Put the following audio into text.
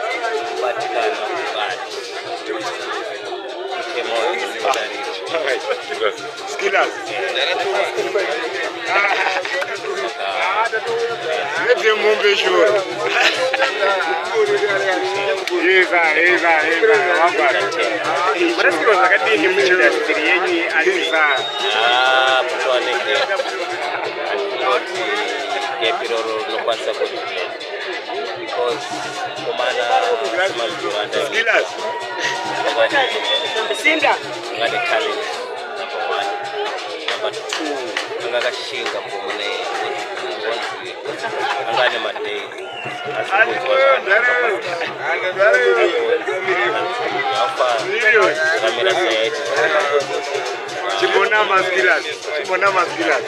Mukadzi kubatikana kubata mutemo wemudariro. Skillers. Nete mombe shoro. Yeza, yeza, yeza, wagwana. Marasikiro zvakadini muindastiri yenyu yeart? Yeza. Ah, patova negap. Handingoti gap iroro rinokwanisa kureplace because mukomana semazivanda Skillers. Sinda. Anga talent number one, number two anga akashinga mukomana, anga ane madays asi kunzwa zvakanaka zvakamira seaiti. Chimbonama, Skillers. Chimbonama, Skillers.